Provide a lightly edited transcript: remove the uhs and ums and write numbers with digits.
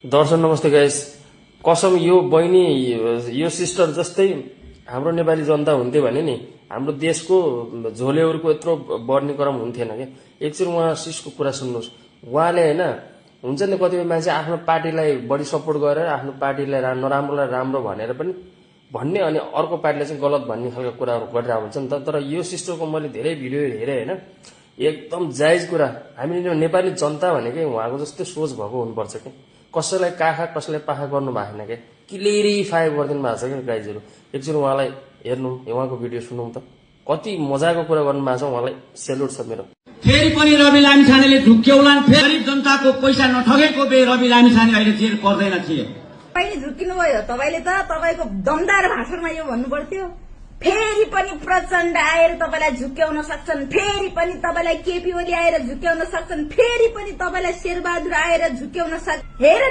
दर्शन नमस्ते गाइस। कसम यो बहिनी यो सिस्टर जस्तै हाम्रो नेपाली जनता हुन्थे भने नि हाम्रो देशको झोलेहरूको यत्रो बढ्ने क्रम हुन्थेन के। एकचोटि उहाँ सिसको कुरा सुन्नुहोस्। उहाँले होइन हुन्छ नि कतिपय मान्छे आफ्नो पार्टीलाई बढी सपोर्ट गरेर आफ्नो पार्टीलाई नराम्रोलाई राम्रो भनेर पनि भन्ने अनि अर्को पार्टीलाई चाहिँ गलत भन्ने खालको कुराहरू गरिरहेको हुन्छ नि त। तर यो सिस्टरको मैले धेरै भिडियो हेरेँ होइन, एकदम जायज कुरा। हामीले नेपाली जनता भनेकै उहाँको जस्तै सोच भएको हुनुपर्छ कि कसैलाई काखा कसैलाई पाखा गर्नु भएन क्या, क्लियरिफाई गरिदिनु भएको छ क्या गाइजहरू। एकचोटि उहाँलाई हेर्नु, उहाँको भिडियो सुनौँ त, कति मजाको कुरा गर्नु भएको छ। उहाँलाई सेल्युट छ मेरो। फेरि पनि रवि लामिछानेले झुक्क्याउलान्। गरीब जनताको पैसा नठगेको बे रवि लामिछाने अहिले जेल पर्दैन थिए। तपाईले झुक्किनु भयो। तपाईले त तपाईको दमदार भाषणमा यो भन्नु पर्थ्यो। फेरि पनि प्रचण्ड आएर तपाईलाई झुक्क्याउन सक्छन्, फेरि पनि तपाईलाई केपी ओली आएर झुक्क्याउन सक्छन्, फेरि पनि तपाईलाई शेरबहादुर आएर झुक्क्याउन सक्छ। हेर